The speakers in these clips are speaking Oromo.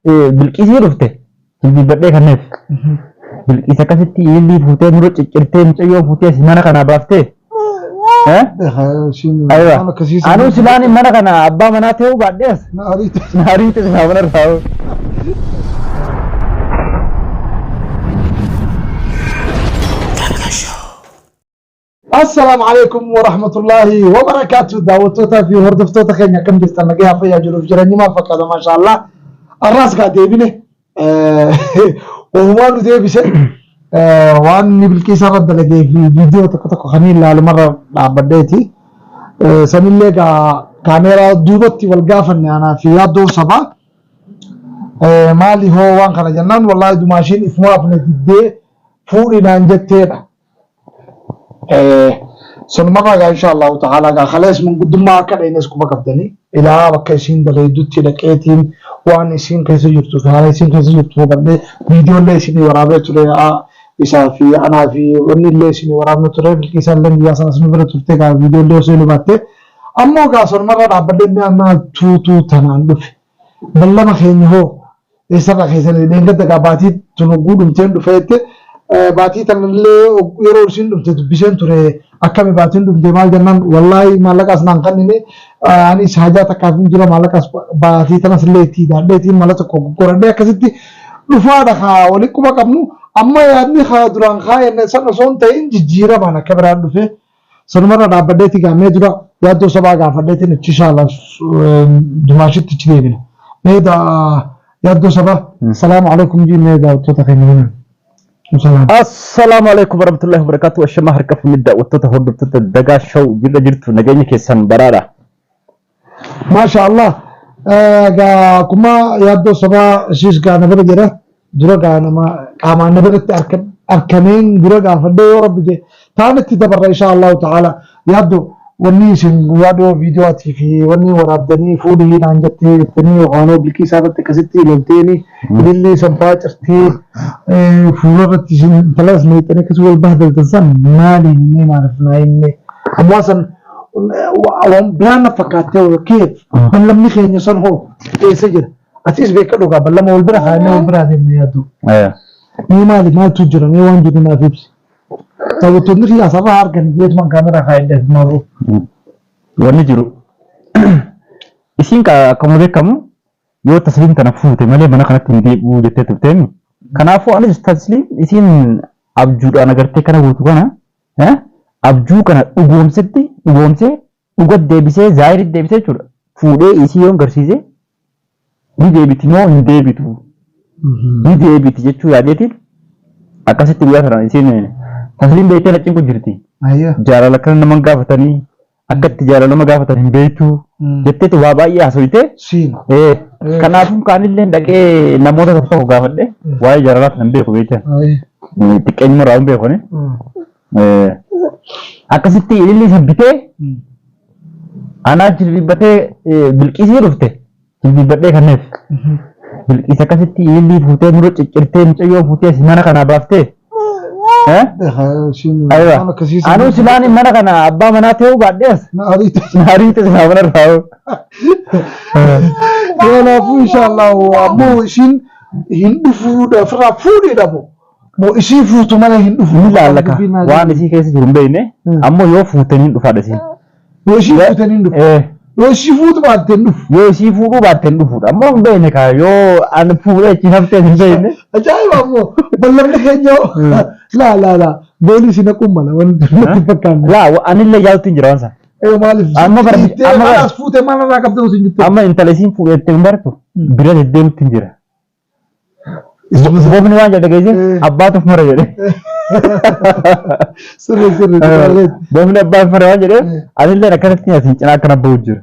Bilqiisii dhufte jilbiibbadhee kanneef. Bilqiis akkasitti ilillii fuutee nurra ciccirtee mucayyoo fuutee si mana kanaa baaftee. Aywa. Anuu silaan mana kana abbaa manaa ta'uu baadhee as. Na ariite silaa mana irraa. Assalaamu alaikum warahmatullaahi wabarakaatu. Daawwattootaa fi hordoftoota keenya, akkam jirtan? Nagaa fayyaa jiruuf jireenyi maal fakkaata? Maashaallah. Arraas gaa deebine ofumaa nu deebise. Waan inni Bilqiisa irra dalagee fi viidiyoo tokko tokko kan ilaalumarra dhaabbadheeti. Sanillee gaa kaameeraa duubatti wal gaafanne anaa fi Yaaddoon Sabaa. Maali hoo waan kana jennaan, wallaahi dumaashiin ifumaaf na diddee fuudhi naan jetteedha. Sanumarraa gaa insha Allahu ta'ala gaa kalees manguddummaa akka dhaynes quba qabdanii ilaa bakka isiin daleeydutti dhaqeetiin waan isiin keessa jirtu fi haala isiin keessa jirtu hubadhee viidiyoollee isinii waraabee ture, isaa fi anaa fi wanni illee isinii waraabne ture. Bilqiisaa illee guyyaa sanas nu bira turte. Gaa viidiyoollee osoo hin hubatte ammoo gaa sanumarraa dhaabbadhee mi'a maaltuutu tanaan dhufe, ballama keenya hoo eessarraa keessanii? Dheengadda gaa baatii tun hogguu dhumteen dhufe jette. Baatii tanallee yeroo isiin dhumte dubbiseen ture. Akkami baatiin dhumte maal jennaan, wallaahi maallaqaas naan kannine, anis hajaa takkaaf hin jira, maallaqaas baatii tanas illee itti hidhaadheetiin mala tokko goradhee akkasitti dhufaadha. Kaa wali quba qabnu amma yaadni kaa duraan kaa'enne san osoo hin ta'in jijjiiramaan akka biraan dhufe. Sanumarra dhaabbadheeti gaa mee dura Yaaddoo Sabaa gaafadheetiin achi inshallah Dumaashitti achi deebina. Mee Yaaddoo Sabaa, salaamu alaikum jii mee daawwattoota keenya himan. Salaam. Assalaamu alaikum warahmatullahi wabarakatuh. Ashamaa harka fuunni daawwattoota hordoftoota Dagaa Show, jirra jirtu? Nageenya keessan baraadha. Maasha Allah. Gaa akkuma Yaaddoo Sabaa isiis gaa na bira jira. Dura gaa nama qaamaan na biratti arkameen dura gaafadhee yoo rabbi jee taan itti dabarra insha Allahu ta'ala. Yaaddoo, wanni isin guyyaa dhiyoo viidiyoo atii fi wanni waraabdanii fuudhii naan jettee jettanii yookaan Bilqiisaa irratti akkasitti lolteeni ilillee sanfaa cirtee fuula irratti isin intalas meexxanii akkasii wal bahdaltan san maali? Mee maaliif naa himne? Ammoo san waan biraan na fakkaattee keef ballamni keenya san hoo eessa jira? Atis beeka dhugaa ballama wal bira kaa'annee wal biraa deemna yaaddu. Mee maali, maaltu jira? Mee waan jiru naaf ibsi. Daawwattoonni kiyya asirraa argan jeetumaan kaameraa kaa'edhe maruu. Wanni jiru isiin akkuma beekamu yoo Tasliim tana fuute malee mana kanatti hin deebi'u jettee turteemi. Kanaafuu anis Tasliim isiin abjuudhaan agartee kana gootu kana abjuu kana dhugoomsetti dhugoomsee dhugat deebisee zaahiritti deebisee jechuudha. Fuudhee isii yoon garsiise ni deebiti moo hin deebitu? Ni deebiti jechuu yaadeetiin akkasitti guyyaa sana isiin Tasliim beektee na cinqu jirti. Jaalala kana nama gaafatanii akka itti jaalala nama gaafatan hin beektu jetteetu waa baay'ee haasofte. Siin. Kanaafuu kaanillee dhaqee namoota tokko tokko gaafadhe, waa'ee jaalalaa kana hin beeku beektan. Xiqqeenyuma irraa hin beeku ani. Akkasitti ililli isa bitee anaa jilbiibbatee Bilqiisii dhufte jilbiibbadhee kanneef. Bilqiis akkasitti ilillii fuutee nurra ciccirtee mucayyoo fuutee si mana kanaa baaftee. Aywa. Anuu silaan mana kana abbaa manaa ta'uu baadhee as. Na ariite silaa mana irraa. Kanaafuu inshallah ammoo isiin hin dhufuudha ofirraa fuudhiidha moo moo isii fuutu malee hin dhufu? Ni laalla ka waan isii keessa jiru hin beekne, ammoo yoo fuutanii hin dhufaadha isiin. Yoo isii fuutanii hin dhufu. Yoo isii fuutu baatte hin dhufu. Yoo isii fuudhuu baatte hin dhufuudha. Ammoo hin beekne ka yoo an fuudhee achi haftee hin beekne. Ajaa'iba, ammoo ballamni keenya laa laa laa goolii si naquun mala wanti natti hin fakkaanne. Laa, anillee yaadutti hin jira waan sana. Maaliif? Amma Amma fuutee maal irraa qabdee osoo hin jettu? Amma intala isiin fuudheetti hin bartu bira deddeemutti hin jira. Bofni waan jedhe geesse abbaatu of mara jedhe. Sirri sirri dhugaaleet. Bofni abbaa of mara waan jedheef anillee akkanatti asiin cinaa akkana bahu jira.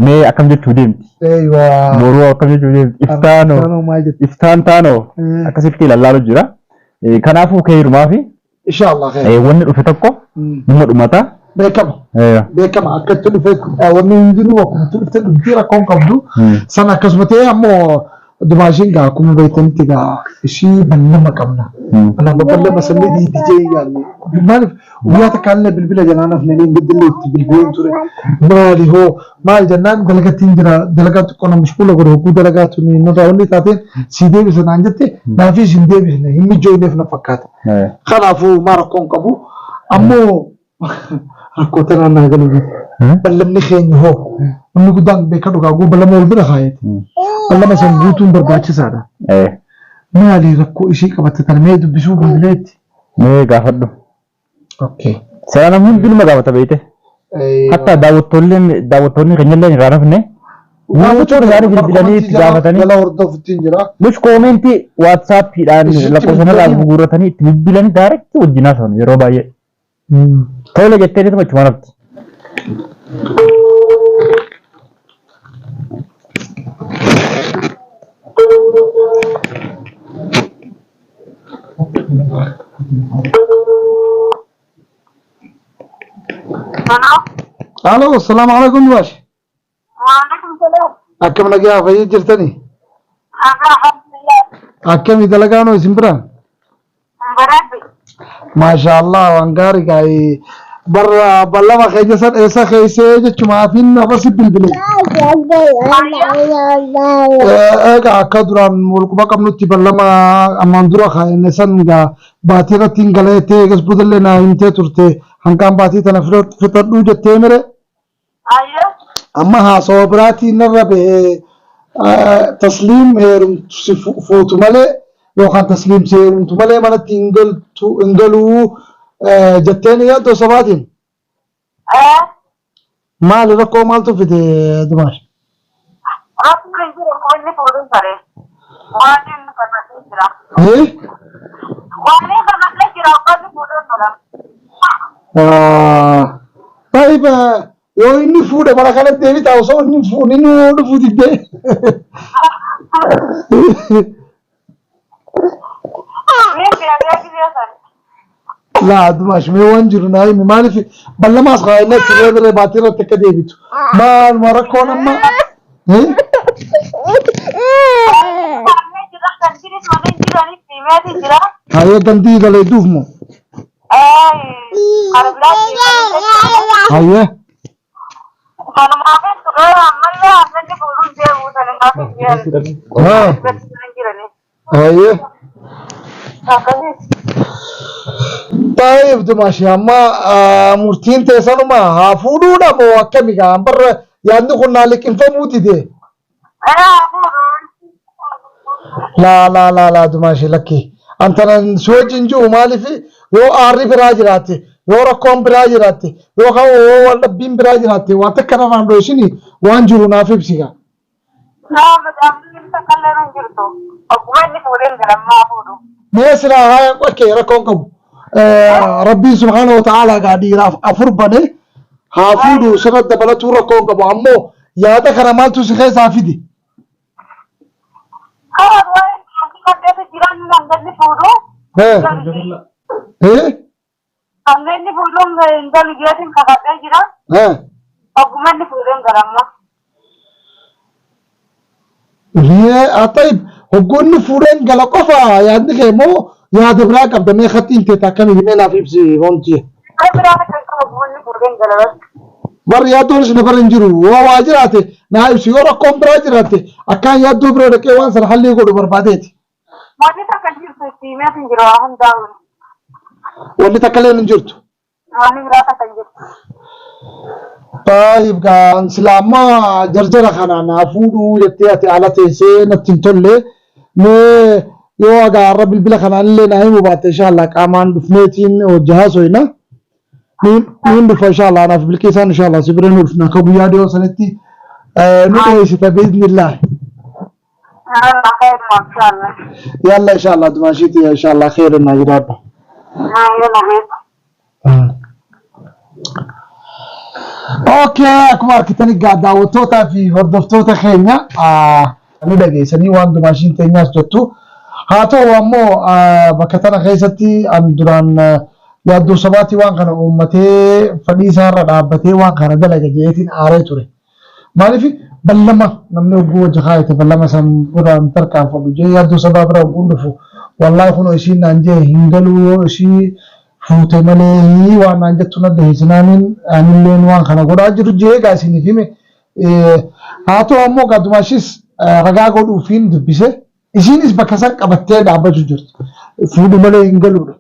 Mee akkam jechuu deemti? Eeywaa. Boruu akkam jechuu deemti? Iftaanoo. Iftaanoo maal jetti? Iftaan taanoo akkasitti ilaalaa jira. Kanaafuu keerumaa fi Inshallah khair. Wanni dhufe tokko numa dhumata. Beekama. Beekama akka itti dhufe wanni hundinuu akkuma itti dhufte dhumtii rakkoon qabdu. San akkasuma ta'ee ammoo Dumaashiin gaa akkuma beektanitti gaa ishii ballama qabna. Kanaaf ballama sanii diidijee yaalle. Maaliif guyyaa takkaallee bilbila jalaan hafne niin bilbillee itti bilbileen ture. Maali hoo maal jennaan dalagattiin jira dalagaa xiqqoo na mashquula godhe hogguu dalagaa tuni nurraa wanni taateen sii deebisa naan jette naafis hin deebisne hin mijjooyneef na fakkaata. Kanaafuu maa rakkoon qabu ammoo Rakkoo tanaan naa galuu dide. Ballamni keenya hoo namni guddaan beeka dhugaa guu ballama wal bira kaayate. Ballama san guutuun barbaachisaadha. Maali rakkoo ishii qabatte tana mee dubbisuu bilbileetti. Mee gaafadhu. Okay. Seera namni hundinuma gaafata beekte. Hatta daawwattoonni daawwattoonni keenyallee irraa hafne. Guutuun isaanii bilbilanii itti gaafatanii. Jala hordofuttiin jira. Nus koomentii waatsaappiidhaan Isitti lakkoofsa narraa bilbilanii. guurratanii itti bilbilanii daarektii wajjin haasa'an yeroo baay'ee. Tole jettee ni achumaan hafti. Hello. Alo, assalaamu alaikum Dubash. Waalaikum salaam. Akkam nagaa fayyee jirtanii? Alhamdulillah. Akkami dalagaanoo isin biraa? Bareeddu. Maasha Allah waan gaarii gaa'ee barra ballama keenya san eessa keessee jechumaafin nafasi bilbile. Egaa akka duraan wal quba qabnutti ballama ammaan dura kaa'enne san egaa baatii irratti hin galeettee eegas boodallee naa himtee turte hanqaan baatii tana fixadhuu jettee mire. Ayyee. Amma haasawa biraatiin narra bahe tasliim heerumtu si fuutu malee yookaan tasliim si heerumtu malee manatti hin galtu hin galuu jetteen yaaddoo sabaatiin. Ee. Maali rakkoo maaltu fide Dumaash? Rakkoon hin jiru akkuma inni fuudhuun saree. Waan inni farradhee jira. Eh? Waan inni farradhee jira akkuma inni fuudhuun tola. Taayib yoo inni fuudhe mana kanatti deebitaa osoo inni hin fuudhin dhufuu diddee. Mee filatee gisee sana. Laa Dumaash mee waan jiru naa himi maaliif ballamaas kaa'inna turee biree baatii irratti akka deebitu maaluma rakkoon amma. Eh? Kaa'amee jira kan jiris mana hin jiraniif meetii jira. Hayyee gandii galeeduuf moo? Ee kana biraatti Hayyee. kanumaafin ture ammallee ammalli fuudhuun deemu sanumaafin jiran. Haa. Hin jiranii. Hayyee. Akkasii. Taayib Dumaash amma murtiin teessanuma haa fuudhuudha moo akkami gaa barra yaadni kun naa liqimfamuu dide. Ee fuudhuun. Laa laa laa laa Dumaash lakki. Antanan si wajjin jiru maaliif yoo aarri biraa jiraatte yoo rakkoon biraa jiraatte yookaan yoo wal dhabbiin biraa jiraatte waan takka narraan dhoysini waan jiru naaf ibsi gaa. Naa madaamni takkallee hin jirtu. Ogguma inni fuudheen galammaa fuudhu. Mee silaa haa okkee rakkoon qabu. Rabbiin subhaana wa ta'aalaa gaa dhiiraaf afur bane haa fuudhu sirra dabalatuu rakkoon qabu ammoo yaada kana maaltu si keessaa fide? Karaa waa'ee kanneen jiran hanganni fuudhu. Eh? Eh? Hanganni fuudhuun hin galu jeetiin kakadhee jira. Eh? Ogguma inni fuudheen galamma. Mee tayyib hoggoonni fuudheen gala qofa yaadni kee moo yaada biraa qabda mee khattiin tee akkamii mee naaf ibsi wanti. Kan biraa kan qabu ogguma inni fuudheen gala bas. Barri yaaddoon isin bara hin jiru yoo waa jiraate naa ibsi yoo rakkoon biraa jiraate akkaan yaaddoo bira dhaqee waan sana hallii godhu barbaadeeti. Wanni takka hin jirtu itti himeef hin jiru waa hundaa'uun. Wanni takka illee hin jirtu. Wanni biraa takka hin jirtu. Taayib gaa silaa amma jarjara kana naa fuudhuu jettee ati ala teessee natti hin tolle mee yoo agaa har'a bilbila kanaan illee naa himuu baatte inshaallah qaamaan dhufneetiin hojii haasoyna. Niin dhufa inshaallah anaaf bilqiisaan inshaallah si bira nu dhufna akka guyyaa dhiyoo sanitti nu dhiyeessita biiznillah. Allah khairuma inshallah. Yalla inshallah dumaashiiti inshallah khairin naa jiraadhu. Yalla beeku. Okay, akkuma argitan egaa daawwattootaa fi hordoftoota keenya ni dhageessanii waan dumaashiin teenyaas jettu. Haa ta'u ammoo bakka tana keessatti an duraan yaaddoo sabaatii waan kana uummatee fedhii isaarra dhaabbatee waan kana dalaga jedheetiin aaree ture. Maaliif Ballama namni hogguu wajji kaayate ballama san biraan tarkaanfadhu jee yaaddoo sabaa bira hogguun dhufu wallaahi kunoo isiin naan jee hin galuu yoo isii fuute malee waan naan jettu na dhiheessinaaniin anilleen waan kana godhaa jiru jee egaa isiniif hime. Haa ta'u ammoo egaa dumaashis ragaa godhuufiin dubbise. Isiinis bakka san qabattee dhaabbachuu jirti. Fuudhu malee hin galuudha.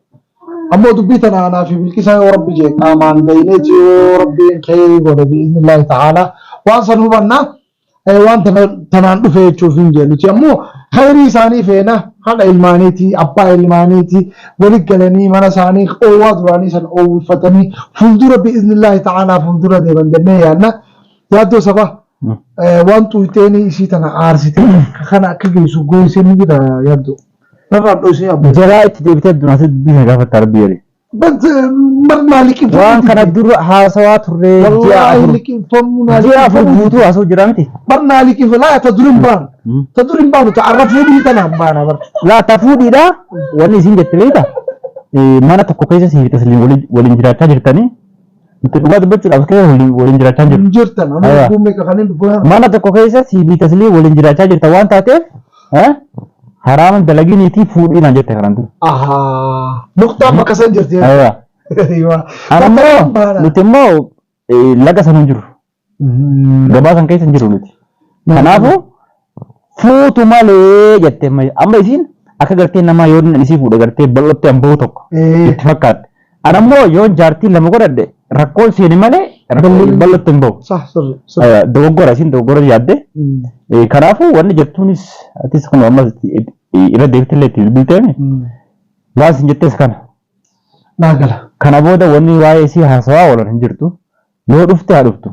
Ammoo dubbii tana anaa fi Bilqisaa yoo Rabbi jee qaamaan dhayneeti yoo Rabbiin kheyrii godhe bi'iznillaahi ta'aalaa waan san hubanna waan tanaan dhufe jechuuf hin jee nuti ammoo kheyrii isaanii feena haadha ilmaaniiti abbaa ilmaaniiti wali galanii mana isaanii oowwaa duraanii san oowwifatanii fuuldura bi'iznillaahi ta'aalaa fuuldura deeman jennee yaadna. Yaaddoo sabaa waan xuuxxeenii isii tana aarsitee kana akka geessu gooyisee ni jira yaaddoo. Narraa dhoysee abboo. Jalaa itti deebitee addunyaa dubbii kana gaafatta rabbi jedhe. Bant mar naa liqimfamuu Waan kana didde. dura haasawaa turree ji'a Wallaahi 4 liqimfamuu naa ji'a 4 liqimfamuu guutuu didde. haasa'u jira miti. Bar naa liqimfa laa ta dur hin baanu. Ta dur hin baanu ta arra fuudhii tana hin baana bar. Laa ta fuudhiidha wanni isiin jette beekta. Mana tokko keessa siif tasliin waliin jiraachaa jirtanii Nuti dhugaa dubbachuudhaaf keessa waliin waliin jiraachaa hin jirru. Hin jirtan. Amma Aywa. lubbuu meeqa kan hin dhufu. Mana tokko keessa siifii taslii waliin jiraachaa jirta waan taateef eh, haraama dalaginiitii fuudhii naan jette kanaan dura. Ahaa. Nuqtaan bakka san jirti. Aywa. Aywa. Ana Bakka immoo san baana. nuti immoo laga sana hin jiru. Gabaa san keessa hin jiru nuti. Kanaafuu fuutu malee jette amma isiin akka gartee namaa yoo inni isii fuudhe gartee bal'ootti an bahu tokko itti fakkaatte. Ana immoo yoon jaartii lama godhadhe rakkoon seeni malee bal'ootti hin bahu. Sah sirri sirri. Dogoggora isiin dogoggora yaadde. Kanaafuu wanni jettuunis atis kun ammas irra deebitellee itti bilbilteemi. Waan isin jettes kana. Naa gala. Kana booda wanni waa'ee isii haasawaa oolan hin jirtu. Yoo dhufte haa dhuftu.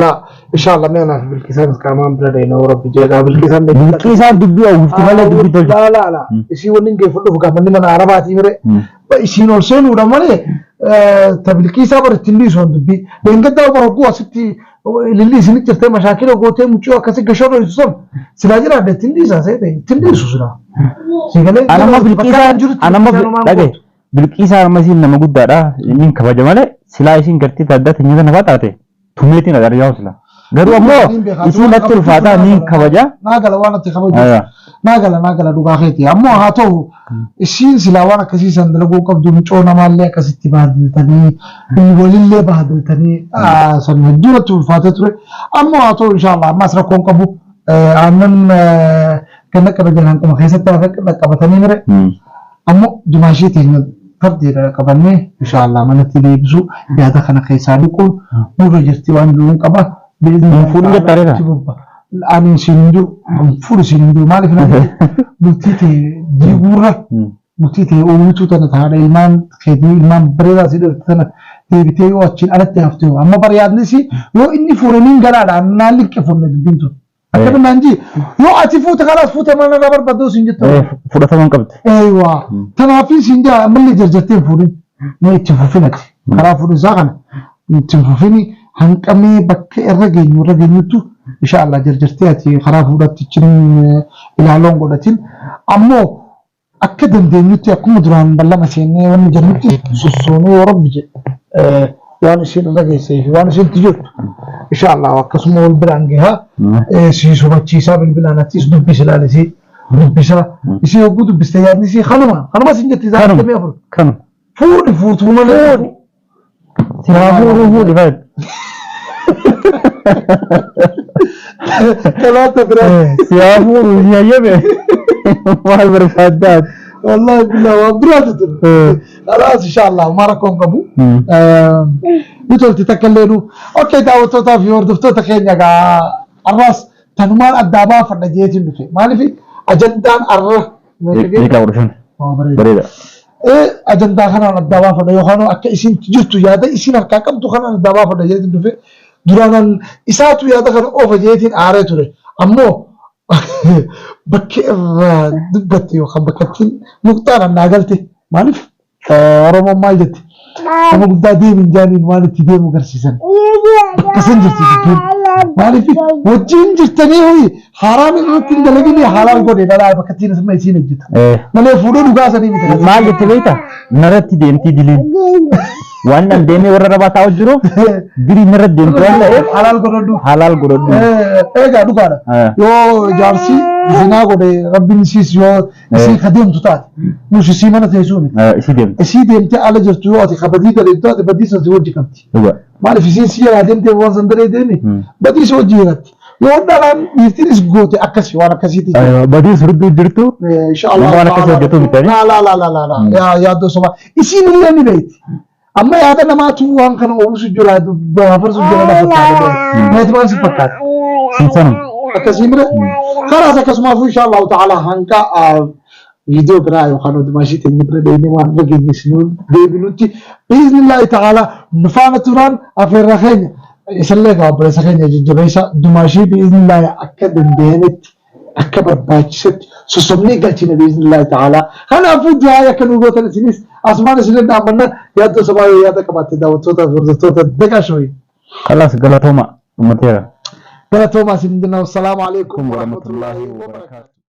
Laa inshallah mee anaaf bilqisaan qaamaan bira deena yoo rabbi jedha bilqisaan Bilqiisaan dubbii oofti malee dubbii tolchi. Laa laa laa isii wanni hin geeffadhuuf gaafa inni mana arabaatii mire isiin ol seenuudha malee ta bilqiisaa bara ittiin dhiisu waan dubbii leengaddaa bara hogguu asitti ililli isin jirtee mashaakila gootee mucoo akkasii gashoo dho'isu san silaa jiraadha ittiin dhiisaa seete ittiin dhiisu silaa. Siigalee Anamma bakka bilqiisaan jirutti anamma bilqiisaan homaan dhagaye gootu. Bilqiisaan amma isiin nama guddaadha inni kabaja malee silaa isiin gartee adda teenya sana fa'aa taate tumeetiin agarra yaa'u silaa. Garuu ammoo Niin beekaa, isiin natti ulfaataa niin kabaja. Naa gala waan ati kabaju. Aywa. Naa gala naa gala dhugaa keeti. Ammoo haa ta'u isiin silaa waan akkasii san dalaguu qabdu mucoo namaallee akkasitti baadiltanii walillee baadiltanii san hedduu natti ulfaatee ture. Ammoo haa ta'u inshaallah ammaas rakkoon qabu. Aannan ganna qaba jalaan qoma keessatti qabatanii mire. Ammoo dumaashii teenya fardiidha qabannee inshaallah manatti deebisuu yaada kana keessaa dhiquun nurra jirti waan jiruun qaba. Hin fuudhin jettaa reefa? Ani siin hin jiru hin fuudhu siin hin jiru maaliif naan jedhe bultii tee diiguurra bultii tee uumtuu tana taana ilmaan keetii ilmaan bareedaa si dhalate tana deebitee yoo achiin alatti hafte amma bara yaadni si yoo inni fuudhe niin galaadha naan liqqeeffamne dubbiin tun. Akkami naan jii yoo ati fuute kalaas fuute maal narraa barbaaddu siin jettu. Fudhatama hin qabdu. Eeywaa tanaafii siin jaa ammallee jarjartee hin fuudhin mee itti fufin ati karaa fuudhinsaa kana itti hin fufini hanqamee bakka irra geenyu irra geenyuttu insha Allah jarjartee ati karaa fuudhatti chin ilaaloon godhatin ammoo Akka dandeenyutti akkuma duraan ballama seennee wanni jennutti sossoonee yoo Rabbi jedhe waan isiin irra geessee fi waan isiin itti jirtu insha Allah akkasuma wal biraan gahaa si hubachiisaa bilbilaan atis dubbisi ilaali isii dubbisa isii hogguu dubbiste yaadni isii kanuma kanuma siin jetti isaa Kanuma. 24 Kanuma. fuudhi fuutuu malee Silaa fuudhuu fuudhi fayyadu. Talaata biraa. Silaa fuudhuu si hayyame maal barbaaddaa? Wallahi billah waan biraatu ture. Kalaas inshallah homaa rakkoon qabu. Ni tolti takka illee nu. Okay daawwattootaa fi hordoftoota keenya egaa har'aas tanumaan addaa baafadha jeetiin dhufe. Maaliif ajandaan har'a Meeqa 15? Bareeda. Bareeda. Ajandaa kanaan addaa baafadha yookaan akka isin jirtu yaada isin harkaa qabdu kanaan addaa baafadha jeetiin dhufe duraanan isaatu yaada kana oofa jeetiin aaree ture ammoo bakki irraa dubbatte yookaan bakka ittiin muqxaadhaan naa galte maaliif Oromoon maal jetti nama guddaa deemi hin jaaniin waan itti deemu garsiisan bakka san jirti dubbiin. Maaliif wajjin jirtanii hoyi haraam irratti hin dalagini halaal godhe dhalaa bakka ittiin isuma isiin hojjetu. Malee fuudhee dhugaa sanii miti. Maal jette beektaa? Narratti deemtii diliin. Waan nan deemee warra rabaa taa'u jiruuf diliin narratti deemti waan ta'eef Halaal godhadhu. halaal godhadhu. Egaa dhugaadha. Yoo jaarsi zinaa godhe rabbiin isiis yoo isii ka deemtu taate nus isii mana teessuu miti. Isii deemti. Isii deemtee ala jirtu yoo ati ka badii daleetu taate badii san si wajji qabdi. Dhugaa. Maaliif isiin si jalaa deemtee waan san dalee deemi badii si wajji jiratti. Yoo dhalaan dhiirtiinis goote akkasi waan akkasiiti jira. Badii sirriitti jirtu Inshallah. Nama waan akkasii hojjetu bitanii. La la la la la la. Yaa yaaddoo sobaa. Isiin illee ni beekti. Amma yaada namaatu waan kana oomishu jira farsu jira na fakkaata. Meeti maal si fakkaata? Sinsanuma. Akkasii mire. Kalaas akkasumaafuu inshallah ta'ala hanga viidiyoo biraa yookaan odumaashii teenya bira deemnee waan irra geenye isinuu deebinutti biiznillaahi ta'ala nu faana turaan afeerra keenya isallee egaa obboleessa keenya jajjabeessa dumaashii biiznillaahi akka dandeenyetti akka barbaachisetti sossobnee galchina biiznillaahi ta'ala kanaafuu du'aa akka nu gootan isinis asumaan isin dhaammanna yaaddoo sabaa yoo yaada qabaatte daawwattoota fi hordoftoota Dagaa Showii. Kalaas galatooma dhumateera. Galatoomaa isin jenna wassalaamu alaikum warahmatullaahi wabarakaatu.